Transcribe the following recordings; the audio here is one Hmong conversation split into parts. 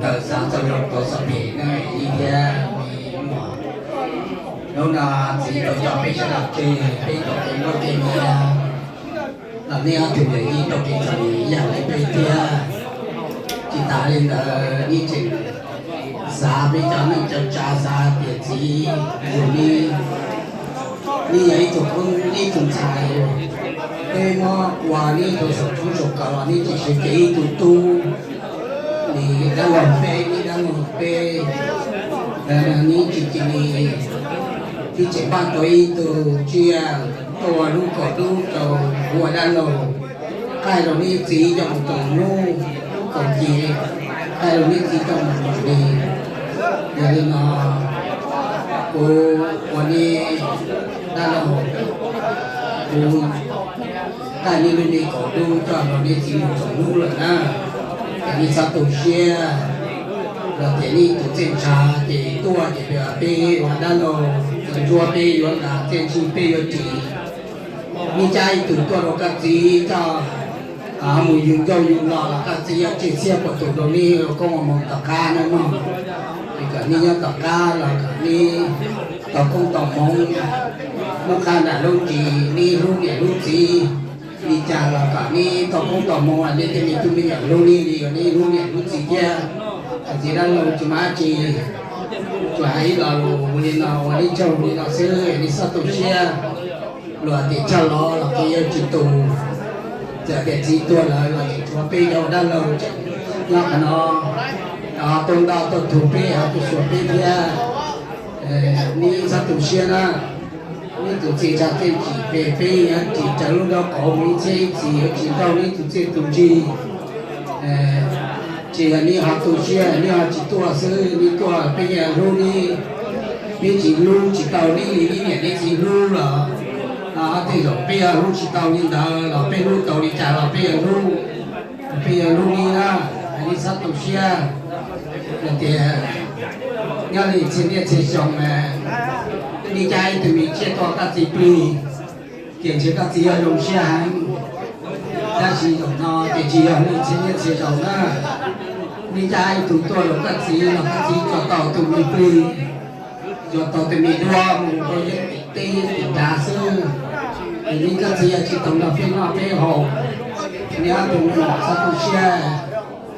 Tawm xav txog zoo tau txom nyem no ib thiab me muam. Hnub no txiv tau coj peb sawv daws tseg, peb tau kev muaj kev nyiam los nej ob tug yawm yij tau kev txom nyem ib yam li peb thiab. Tsis tas li ntawd nej tseem xav peb cov neej cov tsav, xav tias txiv yug nej, nej yog ib tug koob ib tug ntxhais, peb muab ua nej ib tug saum tshoob saum kos los nej tseem sawv cev ib tug tub li dab laug peb, nej dab laug peb, nej tsis cia li, nej tseem npaj tau ib tug tsiaj tuaj ua lub kaum dub rau kuv ua dab laug, qaij rau nej txiv coj mus tom hnub kaum ci, qaij rau nej txiv coj mus tom li. Yog li no kuv ua nej dab laug, kuv qaij nej lub me kaum dub coj rau nej txiv mus tom hnub lawm na. Ces nej txhob tu siab, los tias nej tus txiaj ntsha ces tuaj ces peb ua dab laug, tus ntsuab peb yuav nqa, txiaj ntsig peb yuav ris. Nej cab ib tug tuaj rau koj txiv coj mus yug ncauj yug lo los koj txiv yuav tseg txhiab puas tus rau nej ua koob ua hmoov tom qab na mog. Es kom nej nyob tom qab los kom nej tau koob tau hmoov, muab qab nram lub ris, nej hlub niam hlub txiv li cas los kom nej tau koob tau hmoov, nej tej me tub me nyuam hlub nej li uas nej hlub niam hlub txiv thiab. Hais tias dab laug tsis muaj dab tsi, tsuas hais ib lo lus li no ua nej tsaug li no xwb, nej txhob tu siab. Luag tias coj los los qi yuav tsis tu, txawm tias txiv tuag lawm los tseem tshuav peb cov dab laug tseem nyob qhov no, tuaj ntaj tuaj thug peb, ho tuaj xyuas peb thiab. Nej txhob tu siab na. Nej tus txiaj ntsha txiaj ntsig peb, peb yuav ris raws lub nraub qaum mus ib txhiab ib txhis, yuav tsis nrauj nej tus txiaj tus ntsig. Tsis yog nej ho tu siab, nej ho tsis tuaj xwb, nej tuaj peb yeej hlub nej. Peb tsis hlub tsis tau nej li nej niam nej txiv hlub los, tej zaum peb yuav hlub tsis tau li ntawd los peb hlub tau li cas los peb yuav hlub, peb yuav hlub nej na. Nej txhob tu siab. Yog tias nyob li txhia niaj txhia xyoo mas nej cab ib tug me tsiaj tuaj koj txiv plig, ces ntshe koj txiv yuav zoo siab heev. Tab sis zaum no ces tsis yog li txhia niaj txhia xyoo na. Nej cab ib tug tuaj rau koj txiv los koj txiv tsuas tau tus me plig, tsuas tau tus me duab mus rau yeeb tim teb tim nrad xwb. Es nej koj txiv yuav tsis tau nrog peb noj peb haus. Nej ob tug me nyuam txhob tu siab.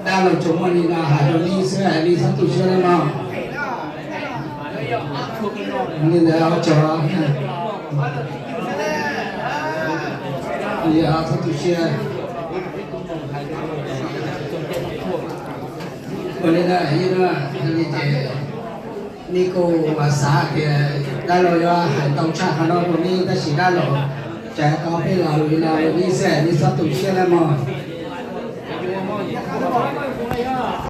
Dab laug tsuas muaj li no hais rau nej xwb, nej txhob tu siab nawb mog. Li ntawd ua tsaug, txhob tu siab. Ua li ntawd, yog li ces nej kuj xav tias dab laug yuav hais ntau tshaj qhov no rau nej, tab sis dab laug tseem hais tau peb lo lus li no rau nej xwb, nej txhob tu siab nawb mog.